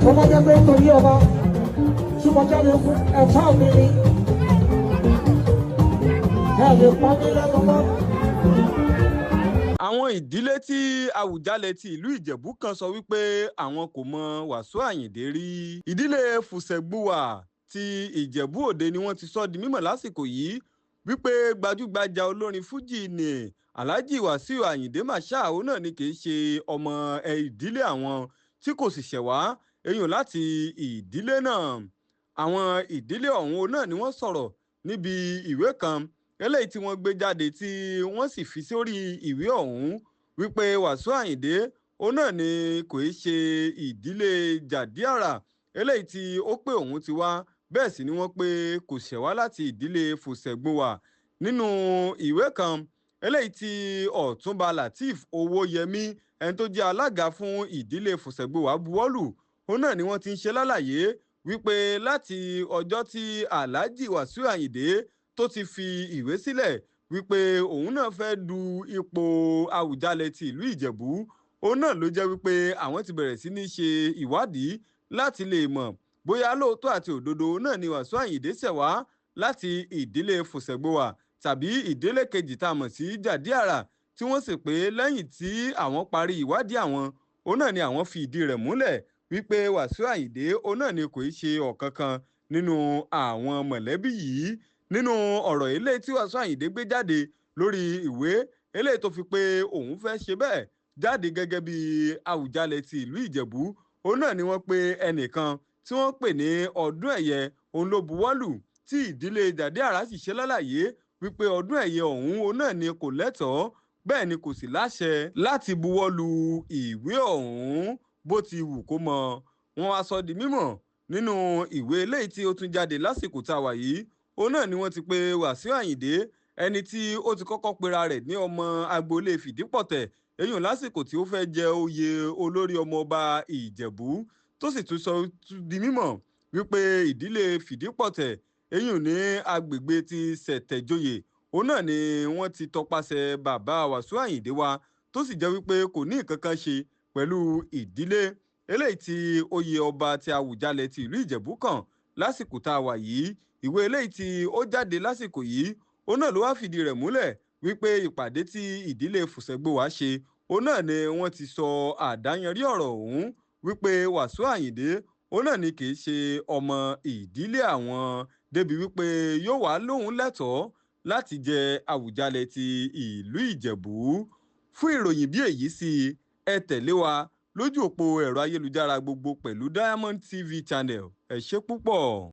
Tó bá jẹ́ pé torí ọba tí mo jáde fún ẹ̀tọ́ mi ni, ẹ lè pa mí lẹ́nu mọ́. Àwọn ìdílé tí Àwùjalẹ̀ ti ìlú Ìjẹ̀bú kan sọ wípé àwọn kò mọ Wàsíù Àyìndé rí. Ìdílé Fùsẹ̀gbùwà ti Ìjẹ̀bú Òde ni wọ́n ti sọ di mímọ̀ lásìkò yìí wípé gbajúgbajà olórin fújì ní Alhaji Wàsíù Àyìndé Marshal òun náà ni kì í ṣe ọmọ ìdílé àwọn, tí kò sì ṣẹ̀ wá eyín láti ìdílé náà. Àwọn ìdílé ọ̀hún náà ni wọ́n sọ̀rọ̀ níbi ìwé kan eléyìí tí wọ́n gbé jáde, tí wọ́n sì fi sórí ìwé ọ̀hún wípé Wàsíù Àyìndé òun náà ni kò í ṣe ìdílé Jàdíàrà eléyìí tí ó pé òun ti wá. Bẹ́ẹ̀ sì ni wọ́n pé kò ṣẹ̀ wá láti ìdílé Fùsẹ̀gbùwà. Nínú ìwé kan eléyìí tí Ọ̀túnba Lateef Owóyẹmí, ẹni tó jẹ́ alága fún ìdílé Fùsẹ̀gbùwà, buwọ́lù, òun náà ni wọ́n ti ń ṣe lálàyé wípé láti ọjọ́ tí Alhaji Wàsíù Àyìndé tó ti fi ìwé sílẹ̀ wípé òun náà fẹ́ du ipò Àwùjalẹ̀ ti ìlú Ìjẹ̀bú, òun náà ló jẹ́ wípé àwọn ti bẹ̀rẹ̀ sí ní ṣe ìwádìí láti lè mọ̀ bóyá lóòótọ́ àti òdodo náà ni Wàsíù Àyìndé ṣẹ̀ wá láti ìdílé Fùsẹ̀gbùwà tàbí ìdílé kejì tá a mọ̀ sí Jàdíàrà, tí wọ́n sì pé lẹ́yìn tí àwọn parí ìwádìí àwọn, òun náà ni àwọn fi ìdí rẹ̀ múlẹ̀ wípé Wàsíù Àyìndé òun náà ni kò í ṣe ọ̀kankan nínú àwọn mọ̀lẹ́bí yìí. Nínú ọ̀rọ̀ eléyìí tí Wàsíù Àyìndé gbé jáde lórí ìwé eléyìí tó fi pé òun fẹ́ ṣe bẹ́ẹ̀ jáde gẹ́gẹ́ bí Àwùjalẹ̀ ti ìlú Ìjẹ̀bú, òun náà ni wọ́n pe ẹnìkan tí wọ́n pè ní Ọdún Ẹ̀yẹ, òun ló buwọ́lù, tí ìdílé Jàdíàrà sì ṣe lálàyé wípé Ọdún Ẹ̀yẹ ọ̀hún òun náà ni kò lẹ́tọ̀ọ́, bẹ́ẹ̀ ni kò sì láṣẹ láti buwọ́lù ìwé ọ̀hún bó ti wù kó mọ. Wọ́n wá sọ di mímọ̀ nínú ìwé eléyìí tí ó tún jáde lásìkò tá a wà yìí, òun náà ni wọ́n ti pe Wàsíù Àyìndé, ẹni tí ó ti kọ́kọ́ pera rẹ̀ ní ọmọ agboolé Fìdípọ̀tẹ̀ eyín lásìkò tí ó fẹ́ jẹ oyè olórí ọmọọba Ìjẹ̀bú, tó sì tún sọ di mímọ̀ wípé ìdílé Fìdípọ̀tẹ̀ eyín ní agbègbè ti Ṣẹ̀tẹ̀joyè, òun náà ni wọ́n ti tọpasẹ̀ bàbá Wàsíù Àyìndé wá, tó sì jẹ́ wípé kò ní nǹkan kan ṣe pẹ̀lú ìdílé eléyìí tí oyè ọba ti Àwùjalẹ̀ ti ìlú Ìjẹ̀bú kàn lásìkò tá a wà yìí. Ìwé eléyìí tí ó jáde lásìkò yìí, òun náà ló wá fìdí rẹ̀ múlẹ̀ wípé ìpàdé tí ìdílé Fùsẹ̀gbùwà ṣe, òun náà ni wọ́n ti sọ àdáyanrí ọ̀rọ̀ ọ̀hún wípé Wàsíù Àyìndé òun náà ni kì í ṣe ọmọ ìdílé àwọn débi wípé yóò wá lóhun lẹ́tọ̀ọ́ láti jẹ Àwùjalẹ̀ ti ìlú Ìjẹ̀bú. Fún ìròyìn bí èyí sí, ẹ tẹ̀lé wa lójú òpó ẹ̀rọ ayélujára gbogbo pẹ̀lú Diamond TV Channel. Ẹ ṣé púpọ̀.